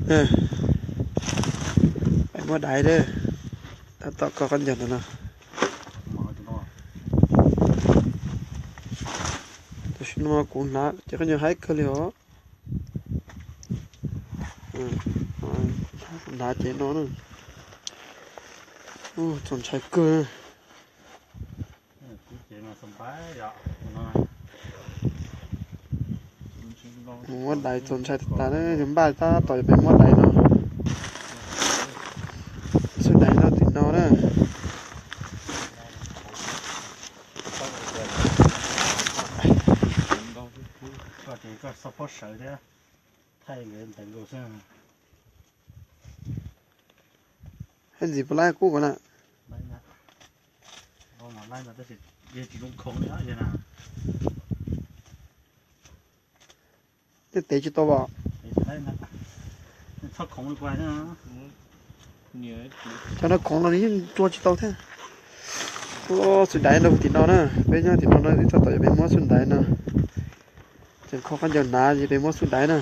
Peb muab daiv lawm, tab tom kho qab ncaug ntawm no. Tam sim no kuv hnav ces qab ncaug haib kawg li os. Hnav ces no na. Txaus ntshai kawg. Mus muab daiv txaus ntshai tas tas na, yus npaj tab tom yuav peb muab daiv no. Xub daiv no tim no na. Hais ntxiv puas laib kub ko na. Nej tev tsis tau os. Cov no khoov los nws yeej tua tsis tau thiab. Xub daiv no tim no na, peb nyob tim no no twb txog tom yuav peb muab xub daiv no. Tseem kho qab ncaug hnav ces peb muab xub daiv na.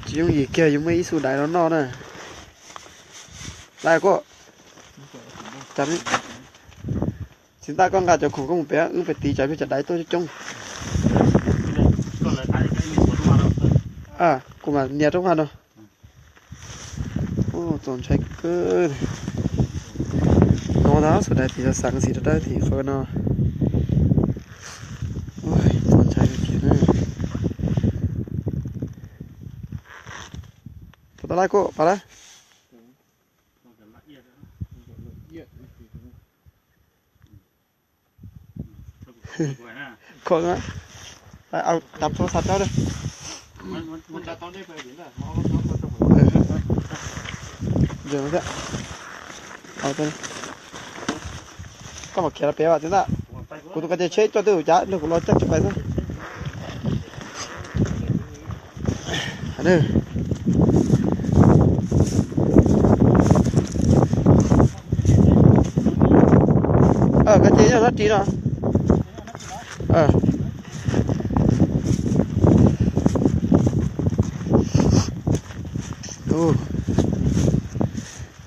Tsis yooj yim kiag yus muaj ib xub daiv no noj na. Laj kuj, txiv ntaj koj nqa cov khoom koj mus pem, wb pem tiv tsam pliag cov daiv tuaj coob coob. Kuv mam nias rau hauv no. Txaus ntshai kawg. No ntag, xub daiv tim xov xeev xim rau dawb tim qhov no. Txaus ntshai tiag na. Puas tau laib kuj pas lawm. Kho, tab txhob xa rau na. Koj mam khiav rau pem vas txiv ntag. Kuv tus ko ces tsheb coj twb ua cas nrog kuv los coj tsis pais xwb. Ko ces yog no ris no.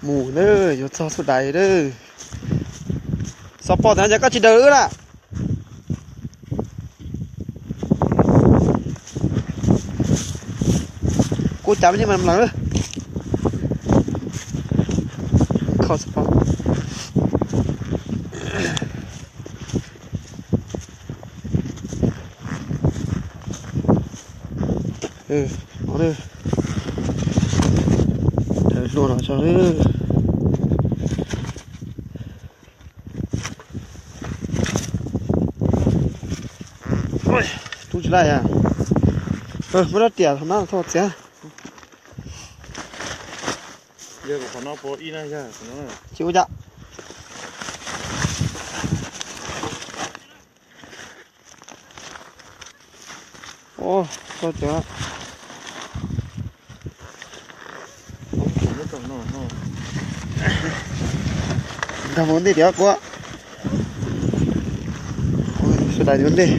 Mus na, yuav txog xub daiv na. Xov pom tas cas koj tsis daws wb na. Kuv cav me nyuam mlawv. Kho xov pom. Hlua no tso. Tub tsis laj yag. Muab rab riam thaum no thauj txiav. Tsis ua cas. Ua tau tias nkag mus ntej tias kuv sawv daws mus ntej.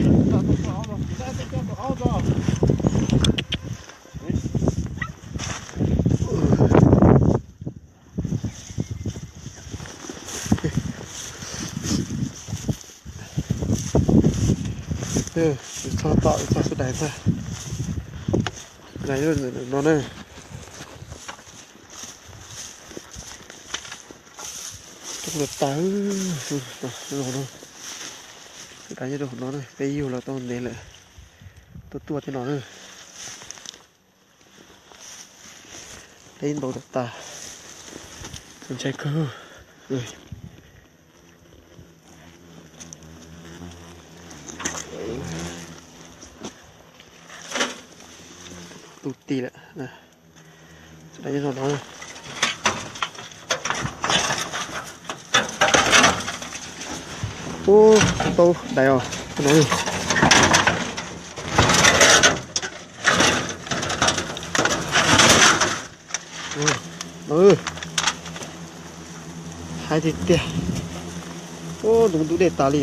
Txog tom txog sawv daws ntag. Sawv daws no na. Roob ntawd tas, sawv daws nyob rau hauv no na, peb yug los tau ntev lawm, tuaj tuaj tej no na. Peb ntaus tas tas, ntshai kawg. Tu ti lawm. Sawv daws nyob no. Ub, tau dais os no. Haib tiag tiag. Ub, ntub dej tas li.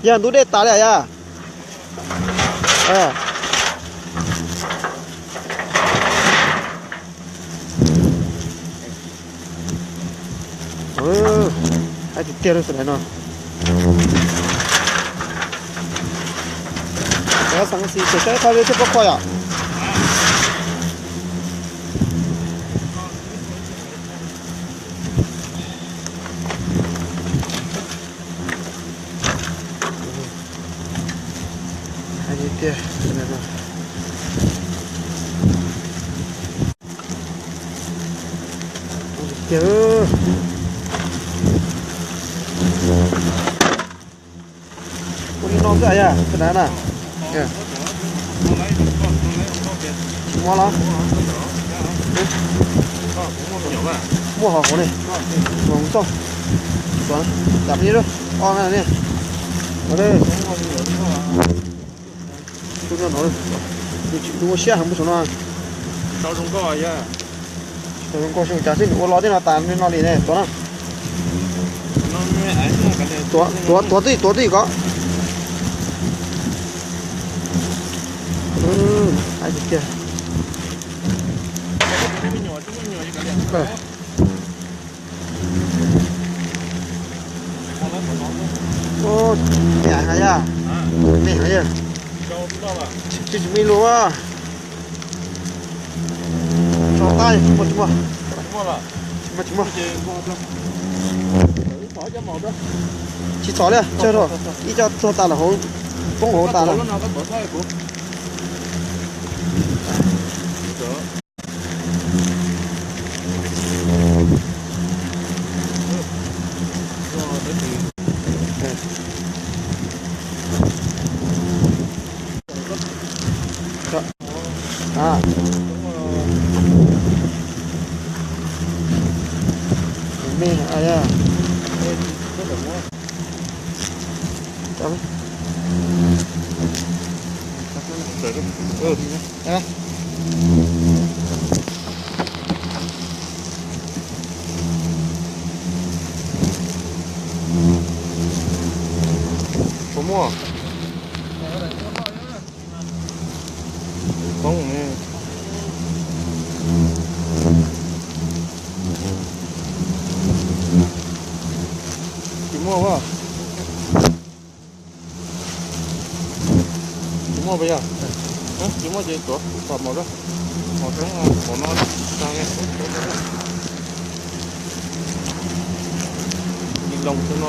Yog ntub dej tas li yog. A, haib tiag tiag li tus daim no. Xav xav xis ces saib qhov li thiaj pab kho yom. Haib tiag tiag. Ua li no xwb yog tus dav na. Tsis muaj los? Muaj hauv hauv ne. Hauv txoj. Tuav, cam peb lub ob na ne. Tus no, nws tsis ua siab heev mus saum no. Tsis tau zoo nkauj xyoo cas xwb nws ua los tej no tas li no li ne, tuav na. Tuav, tuav twj, tuav twj kod. Haib tiag tiag. Me heev yog, me heev yog. Tsis, tsis muaj ib lub. Tso tab, tsis muaj, tsis muaj. Tsis muaj, tsis muaj. Tsis txom li, tsawg rau, ib co txog tas lawm hauv, poob hauv tas lawm. A, me, a, Puas muaj? Poob ne. Tsis muaj a. Tsis muaj puas yog? Tsis muaj ces tuav kom mos, mos xeeb mos no. Ni loo xwb no,